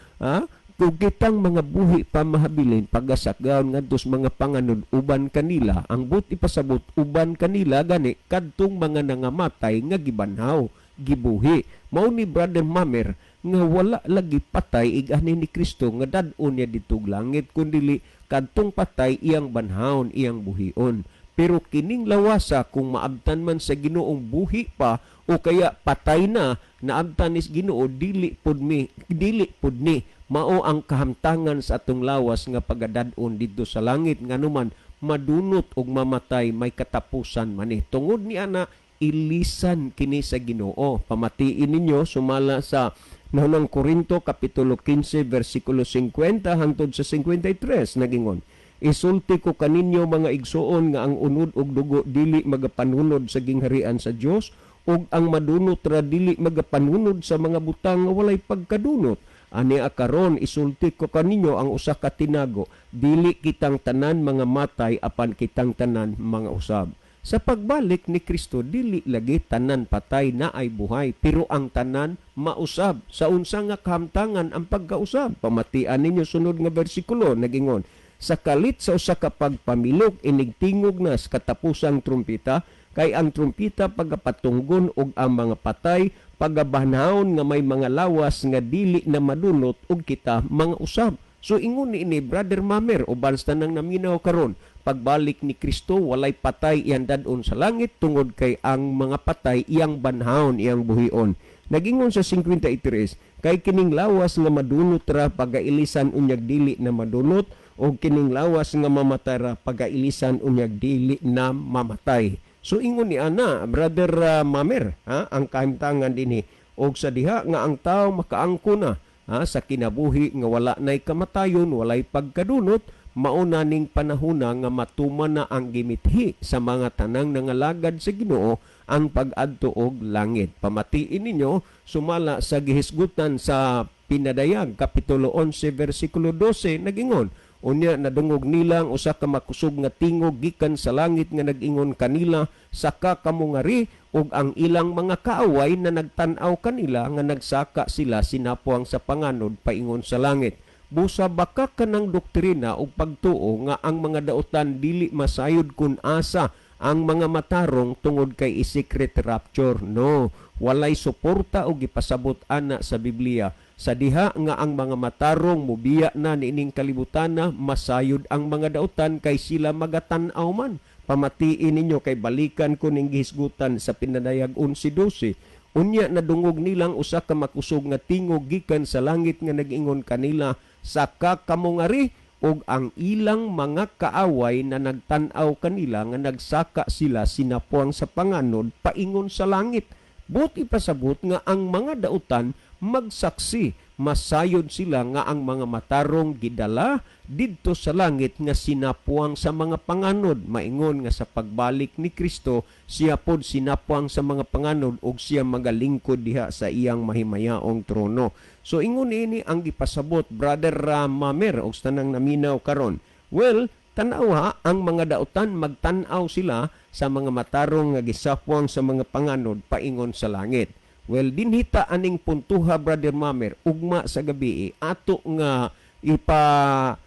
Speaker 1: kung kitang mga buhi pa mahabilin pagasakgaon ngadto sa mga panganod uban kanila, ang but ipasabot uban kanila gani kadtong mga nangamatay nga gibanhaw, gibuhi. Mao ni Brother Mamer nga wala lagi patay igani ni Kristo nga dad-on niya ditog langit, kundili kadtong patay iyang banhaon, iyang buhion. Pero kining lawasa kung maabtan man sa Ginoong buhi pa o kaya patay na, naabtan ni Ginoo, dili pud mi, dili pud ni mao ang kahamtangan sa atong lawas nga pagadad-on didto sa langit, nganuman madunot og mamatay, may katapusan man ni. Tungod ni ana ilisan kini sa Ginoo. Pamatiin ninyo sumala sa Naunang Korinto Kapitulo 15 versikulo 50 hangtod sa 53 nagingon, isulti ko kaninyo mga igsuon nga ang unod og dugo dili magapanunod sa gingharian sa Dios, ug ang madunot ra dili magapanunod sa mga butang nga walay pagkadunot. Ani akaron isulti ko kaninyo ang usa ka tinago, dili kitang tanan mga matay apan kitang tanan mga usab. Sa pagbalik ni Kristo dili lagi tanan patay na ay buhay, pero ang tanan mausab. Sa unsa nga kahamtangan ang pagkausab? Pamatian ninyo sunod nga bersikulo nagingon, sa kalit sa usa ka pagpamilok inigtingog na sa katapusang trumpita, kay ang trumpita pagapatunggon og ang mga patay pagabanhaon nga may mga lawas nga dili na madunot og kita mga usab. So ingon ni ini Brother Mamer uban sa tanang naminaw karon, pagbalik ni Kristo walay patay iyang dad-on sa langit tungod kay ang mga patay iyang banhaon, iyang buhion. Nagingon sa 53, kay kining lawas nga madunot ra pagailisan unyag dili na madunot, o kining lawas nga mamatay ra pagailisan unyag dili na mamatay. So ingon ni ana Brother Mamer, ha, ang kahimtangan dinhi og sa diha nga ang tao makaangko na, ha, sa kinabuhi nga wala nay kamatayon, walay pagkadunot, Mauna ning panahona nga matuman na ang gimithi sa mga tanang nangalagad sa Ginoo ang pag-adto og langit. Pamatiin ninyo sumala sa gihisgutan sa Pinadayag kapitulo 11 versikulo 12, nagingon, "Unya nadungog nila ang usa ka makusog nga tingog gikan sa langit nga nag-ingon kanila, 'Saka kamo ngari,' ug ang ilang mga kaaway na nagtan-aw kanila nga nagsaka sila sinapuang sa panganod paingon sa langit." Busa baka kanang doktrina o pagtuo nga ang mga dautan dili masayod kun asa ang mga matarong tungod kay secret rapture. No, walay suporta o gipasabot ana sa Biblia. Sa diha nga ang mga matarong mubiya na niining kalibutan na, masayod ang mga dautan kay sila magatan-aw man. Pamatiin ninyo kay balikan ko ning gihisgutan sa Pinadayag 11:12. "Unya nadungog nilang usa ka makusog nga tingog gikan sa langit nga nag-ingon kanila, 'Saka kamo ngari,' ug ang ilang mga kaaway na nagtan-aw kanila nga nagsaka sila sinapuang sa panganod paingon sa langit." But ipasabot nga ang mga dautan magsaksi, masayod sila nga ang mga matarong gidala didto sa langit nga sinapuang sa mga panganod. Maingon nga sa pagbalik ni Kristo, siya pod sinapuang sa mga panganod ug siya magalingkod diha sa iyang mahimayaong trono. So ingon ini ang gipasabot, Brother Mamer, og sa tanang naminaw karon. Well, tanaw ha, ang mga dautan magtan-aw sila sa mga matarong nga gisapuang sa mga panganod paingon sa langit. Well, dinhita aning puntuha, Brother Mamer, ugma sa gabi ato nga ipa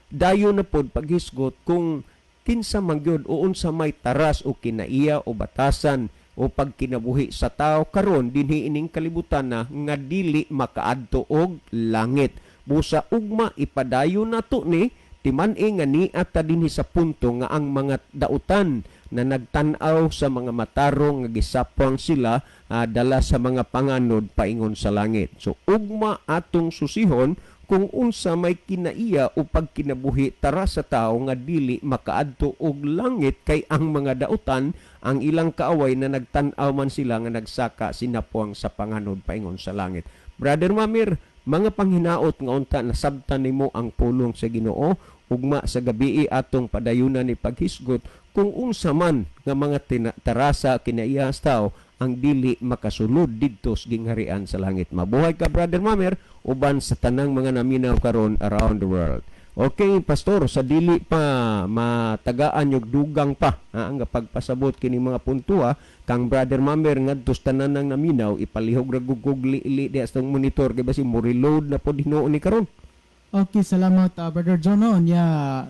Speaker 1: dayo na pod paghisgot kung kinsa man gyud o unsa may taras o kinaiya o batasan o pagkinabuhi sa tao karon dinhi ining kalibutan na nga dili makaadto og langit. Busa ugma ipadayon nato ni timan-i nga niata dinhi sa punto nga ang mga dautan na nagtan-aw sa mga matarong nga gisapwang sila dala sa mga panganod paingon sa langit. So ugma atong susihon kung unsa may kinaiya o pagkinabuhi tara sa tao nga dili makaadto og langit kay ang mga dautan, ang ilang kaaway na nagtan-aw man sila nga nagsaka sinapuang sa panganod paingon sa langit. Brother Mamir, mga panghinaot nga unta nasabtan nimo ang pulong sa Ginoo. Ugma sa gabii atong padayunan ni paghisgot kung unsa man nga mga tarasa kinaiya sa tao ang dili makasulod didto sa gingharian sa langit. Mabuhay ka, Brother Mamer, uban sa tanang mga naminaw karon around the world. Okay, Pastor, sa dili pa matagaan yung dugang pa ha, ang pagpasabot kini mga puntua kang Brother Mamer ngadto sa tanan ng naminaw, ipalihog ra gugug li di sa monitor kay basi mo reload na pod hinuon ni karon.
Speaker 2: Okay, salamat Brother Jono. Nya,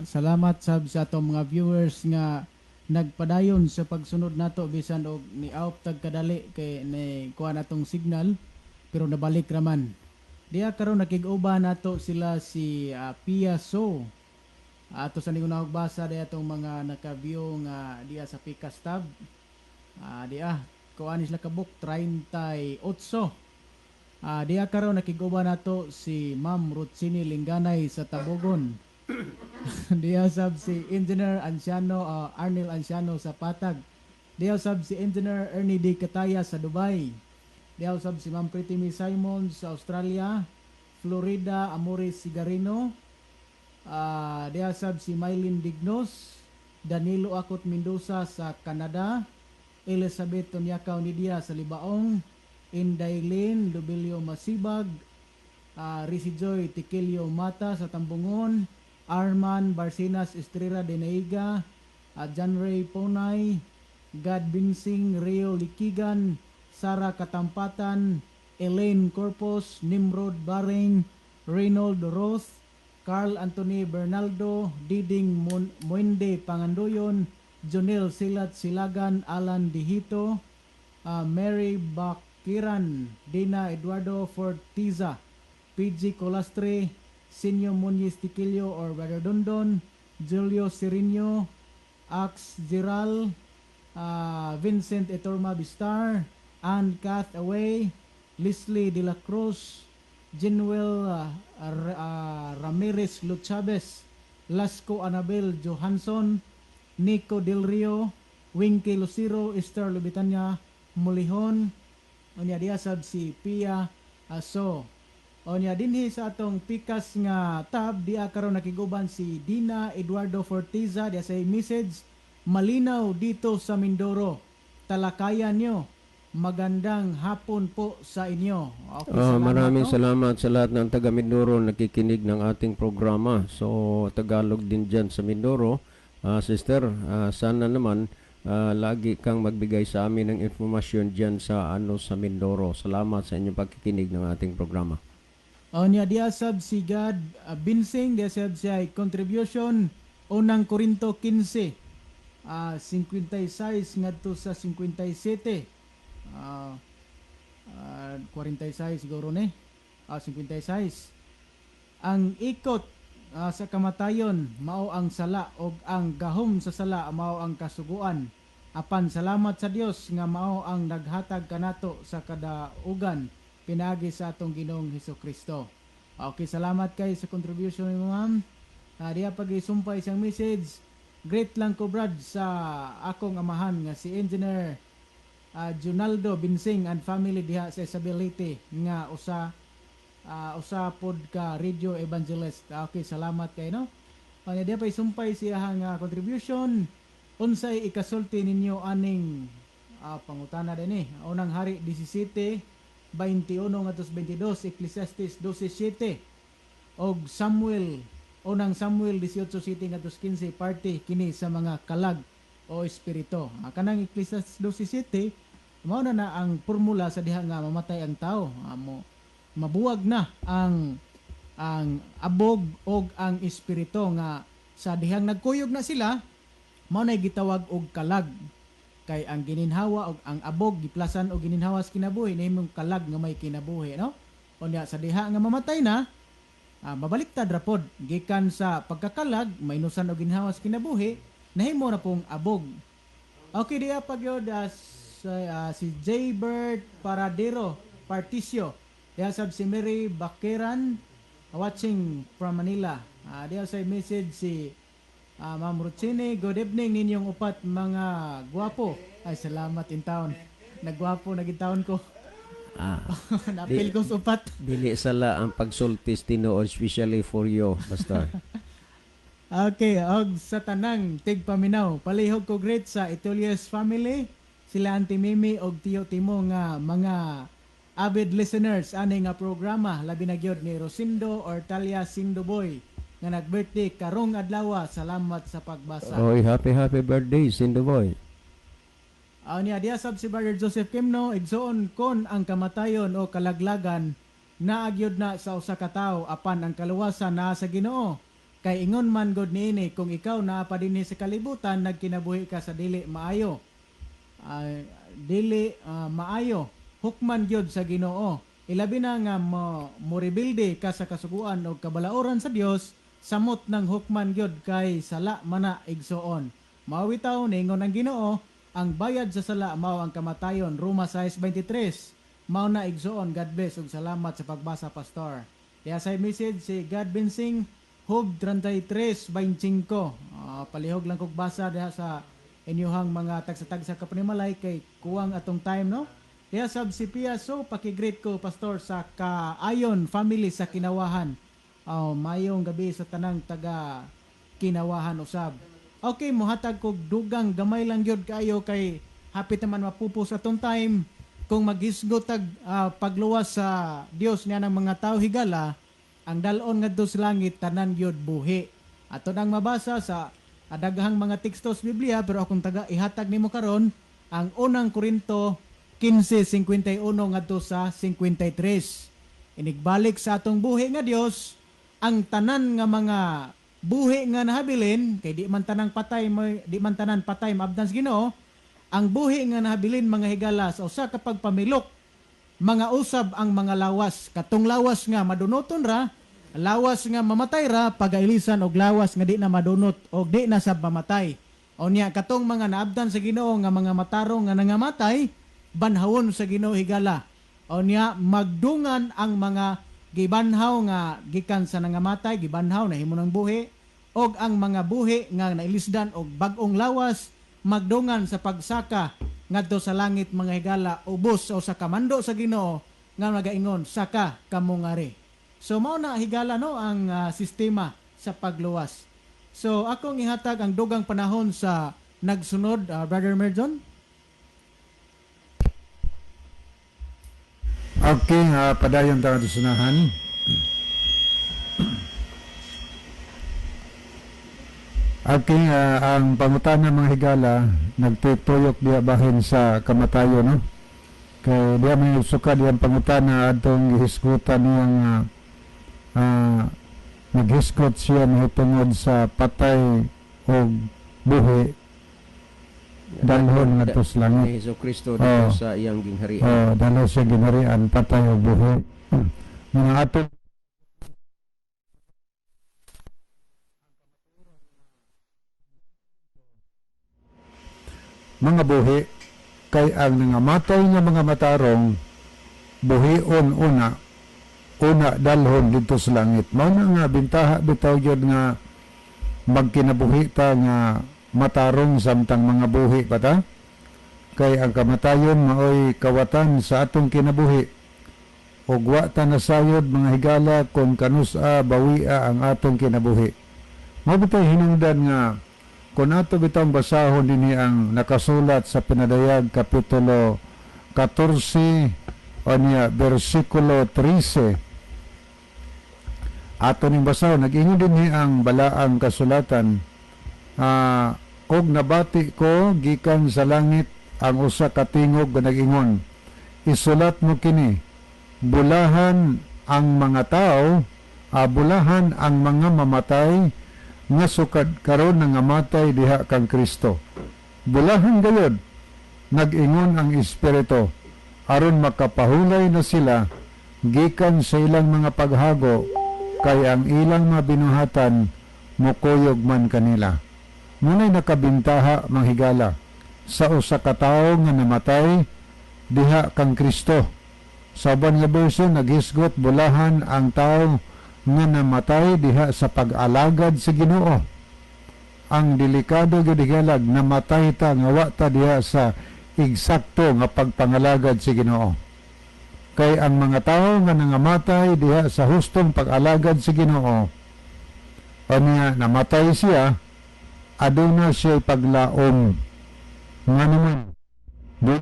Speaker 2: salamat sab sa atong mga viewers nga nagpadayon sa pagsunod nato bisan og ni out tag kadali kay ni kuha natong signal, pero nabalik raman. Diya karon nakig-uban nato sila si Pia So. Ato sa ningon basa diya atong mga naka-view nga diya sa Pikas tab. Diya kuha ni sila kabuk 38. Diya karon nakig-uban nato si Ma'am Rutsini Linganay sa Tabogon. Diya sab si Engineer Anciano, Arnel Anciano sa Patag. Diya sab si Engineer Ernie D. Kataya sa Dubai. Diya sab si Ma'am Pretty May Simon sa Australia, Florida Amores Sigarino. Diya sab si Mylene Dignos, Danilo Akot Mendoza sa Canada, Elizabeth Tonyakaw Nidia sa Libaong, Indaylin Lubilio Masibag, Rizzy Joy Tiquilio Mata sa Tambungon, Arman Barcinas Estrella de Naiga, John Ray Ponay, God Binsing Rio Likigan, Sara Katampatan, Elaine Corpus, Nimrod Baring, Reynold Roth, Carl Anthony Bernaldo, Diding Muende Pangandoyon, Jonel Silat Silagan, Alan Dihito, Mary Bakiran, Dina Eduardo Fortiza, PG Colastre, Sinyo Muñiz Tiquillo or Brother Dondon, Julio Serino, Ax Giral, Vincent Etorma Bistar, Ann Kath Away, Leslie De La Cruz, Genuel Ramirez Luchabes, Lasco Anabel Johansson, Nico Del Rio, Winky Lucero, Esther Lubitanya Mulihon, unya diya sab si Pia Aso. O niya dinhi sa atong pikas nga tab diya karon nakiguban si Dina Eduardo Fortiza diya sa message, "Malinaw dito sa Mindoro. Talakayan nyo. Magandang hapon po sa inyo." Okay, salamat,
Speaker 1: maraming
Speaker 2: no?
Speaker 1: salamat sa lahat ng taga Mindoro nakikinig ng ating programa. So, Tagalog din dyan sa Mindoro. Sister, sana naman lagi kang magbigay sa amin ng informasyon dyan sa ano sa Mindoro. Salamat sa inyong pagkikinig ng ating programa.
Speaker 2: O niya diya sab si God Binsing diya sab siya contribution, Unang Korinto 15 56 ngadto sa 57, 46 siguro ni, 56. Ang ikot sa kamatayon mao ang sala og ang gahom sa sala mao ang kasuguan, apan salamat sa Dios nga mao ang naghatag kanato sa kadaugan pinaagi sa atong Ginoong Hesus Kristo. Okay, salamat kay sa contribution nimo, ma'am. Diya pag isumpay siyang message. "Greet lang ko, Brad, sa akong amahan nga si Engineer Junaldo Binsing and family diha sa Isabel, Leyte nga usa usa pod ka radio evangelist." Okay, salamat kay, no. Diya pa isumpay siya nga contribution. "Unsay ikasulti ninyo aning pangutana din eh? Unang Hari 17 21 ngadto sa 22, Ecclesiastes 12:7 og Samuel, Unang Samuel 18:7 ngadto sa 15, parte kini sa mga kalag o espiritu?" Kanang Ecclesiastes 12:7 mao na na ang formula sa diha nga mamatay ang tao. Mo mabuwag na ang abog og ang espiritu nga sa dihang nagkuyog na sila, mao nay gitawag og kalag, kay ang gininhawa og ang abog giplasan og gininhawa sa kinabuhi, nahimong kalag nga may kinabuhi, no? Unya sa diha nga mamatay na, mabaliktad ra pod, gikan sa pagkakalag mainusan og ginhawa sa kinabuhi, nahimo na pong abog. Okay, diya pagyod si J. Bert Paradero Partisio. Diya sab si Mary Bakeran, watching from Manila. Diya sa message si Ma'am Ruchini, "Good evening ninyong upat, mga gwapo." Ay, salamat in town. Nagwapo na taon ko. Napil ko sa upat.
Speaker 1: Dili sala ang pagsultis tinuod, especially for you, Pastor.
Speaker 2: Okay, og sa tanang tigpaminaw, palihog ko greet sa Itulius family, sila Auntie Mimi og Tio Timo nga mga avid listeners ani nga programa, labi na gyud ni Rosindo Ortalia Sindo Boy nga nag-birthday karong adlaw. Salamat sa pagbasa.
Speaker 1: Oy, happy happy birthday, Sindo Boy.
Speaker 2: Niya diya sab si Brother Joseph Kimno, "Igsoon, kon ang kamatayon o kalaglagan naagyod na sa usa ka tawo, apan ang kaluwasan naa sa Ginoo. Kay ingon man god niini, kung ikaw naa pa dinhi sa kalibutan, nagkinabuhi ka sa dili maayo. Dili maayo, hukman gyud sa Ginoo. Ilabi na nga mo morebelde ka sa kasuguan o kabalaoran sa Dios, samot ng hukman gyud kay sala mana, igsoon. Mao bitaw ningon ang Ginoo, ang bayad sa sala mao ang kamatayon, Roma 6:23. Mao na, igsoon, God bless ug salamat sa pagbasa, Pastor." Kaya sa message si God Bensing Hub 33:25. Palihog lang kog basa diha sa inyuhang mga tagsa-tagsa ka panimalay kay kuwang atong time, no. Kaya sab si Pia, "So paki-greet ko, Pastor, sa Kaayon family sa Kinawahan." Oh, mayong gabi sa tanang taga Kinawahan usab. Okay, muhatag kog dugang gamay lang gyud kaayo kay hapit naman mapupos atong time. Kung maghisgot tag pagluwas sa Dios niya ng mga tao, higala, ang dal-on ngadto sa langit tanan gyud buhi. Ato nang mabasa sa daghang mga teksto sa Biblia, pero akong taga ihatag nimo karon ang Unang Korinto 15:51 ngadto sa 53. Inigbalik sa atong buhi nga Dios, ang tanan nga mga buhi nga nahabilin, kay di man tanang patay di man tanan patay maabdan sa Ginoo. Ang buhi nga nahabilin, mga higala, sa usa ka pagpamilok, mga usab ang mga lawas, katong lawas nga madunoton ra, lawas nga mamatay ra, pagailisan og lawas nga di na madunot og di na sab mamatay. Unya katong mga naabdan sa Ginoo nga mga matarong nga nangamatay, banhawon sa Ginoo, higala. Unya magdungan ang mga gibanhaw nga gikan sa nangamatay, gibanhaw na himo ng buhi, og ang mga buhi nga nailisdan og bag-ong lawas, magdungan sa pagsaka ngadto sa langit, mga higala, ubos sa usa ka mando sa Ginoo nga nagaingon, "Saka kamo ngari." So mao na, higala, no, ang sistema sa pagluwas. So akong ihatag ang dugang panahon sa nagsunod, Brother Merjon.
Speaker 3: Okay, padayon ta sa sunahan. Okay, ang pangutana, mga higala, nagtutuyok diya bahin sa kamatayon, no? Kay diya may sukad diyang pangutana atong gihisgutan niyang naghisgot siya mahitungod sa patay o buhi dalhon ngadto sa langit.
Speaker 1: Ni Hesus Kristo dito
Speaker 3: Oh.
Speaker 1: sa iyang gingharian.
Speaker 3: Oh, dalo siya ginharian, patay o buhi. Mga ato mga buhi kay ang nangamatay nga mga matarong buhion una, una dalhon didto sa langit. Mao na nga bintaha bitaw gyud nga magkinabuhi ta nga matarong samtang mga buhi pa ta, kay ang kamatayon maoy kawatan sa atong kinabuhi ug wa ta nasayod, mga higala, kung kanusa bawia ang atong kinabuhi. Mao bitay hinungdan nga kung ato bitang basahon dinhi ang nakasulat sa Pinadayag kapitulo 14 o niya bersikulo 13, ato ning basahon. Nag-ingon dinhi ang balaang kasulatan, "Og nabati ko gikan sa langit ang usa ka tingog nga nag-ingon, 'Isulat mo kini: Bulahan ang mga tao, bulahan ang mga mamatay nga sukad karon nangamatay diha kang Kristo. Bulahan gayod,' nag-ingon ang Espiritu, 'aron makapahulay na sila gikan sa ilang mga paghago, kay ang ilang mga binuhatan mukuyog man kanila.'" Muna'y nakabintaha, mga higala, sa usa ka tawo nga namatay diha kang Kristo. Sa uban nga version naghisgot, bulahan ang tao nga namatay diha sa pag-alagad sa Ginoo. Ang delikado gyud, higalag, namatay ta nga wa ta diha sa eksakto nga pagpangalagad sa Ginoo. Kay ang mga tao nga nangamatay diha sa hustong pag-alagad sa Ginoo, o niya namatay siya, aduna siya paglaom nga naman di.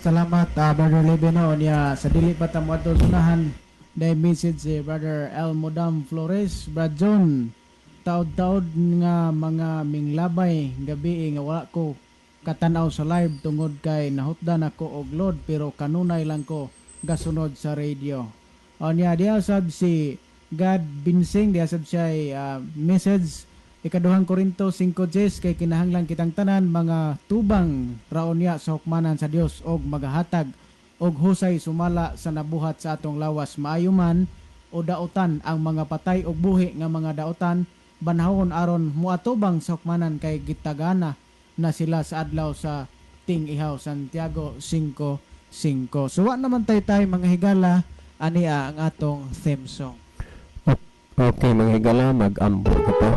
Speaker 2: Salamat, Brother Leveno. Niya sa dili pa ta moadto sunahan, dahil message si Brother El Modam Flores. "Brad John, taod-taod nga mga minglabay gabi nga wala ko katanaw sa live tungod kay nahutdan ako og load, pero kanunay lang ko gasunod sa radio." O niya diya sab si God Binsing, diya sab siya message, Ikaduhang Korinto 5:10, "Kay kinahanglan kitang tanan mga tubang raon niya sa hukmanan sa Dios og magahatag og husay sumala sa nabuhat sa atong lawas, maayo man o daotan. Ang mga patay og buhi nga mga daotan banhawon aron muatubang sa hukmanan, kay gitagana na sila sa adlaw sa ting-ihaw." Santiago 5:5. So wa naman tay tay, mga higala, ania ang atong theme song.
Speaker 1: Okay, mga higala, mag-ampo ka pa.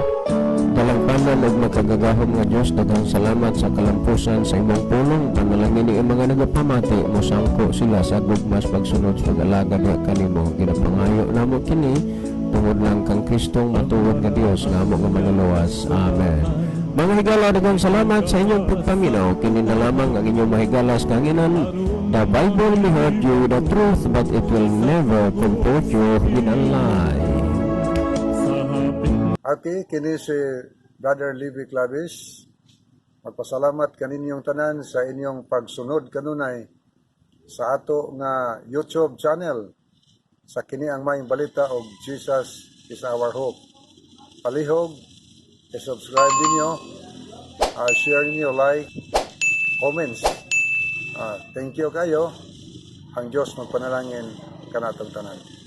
Speaker 1: Dalangpanan ug makagagahom nga Dios, daghang salamat sa kalampusan sa imong pulong. Panalangin ni mga nagapamati, mosangko sila sa gugmas pagsunod sa pag-alagad nga kanimo. Ginapangayo namo kini tungod lang kang Kristong matuod nga Dios nga amo nga manluluwas. Amen. Mga higala, daghang salamat sa inyong pagpaminaw. Kini na lamang ang inyong mahigala sa kahanginan. The Bible may hurt you with the truth, but it will never comfort you with a lie.
Speaker 4: Okay, kini si Brother Libby Clavis. Magpasalamat kaninyong tanan sa inyong pagsunod kanunay sa ato nga YouTube channel sa kini ang Maayong Balita og Jesus is Our Hope. Palihog, i-subscribe ninyo, share ninyo, like, comments. Thank you kayo. Ang Diyos magpanalangin kanatong tanan.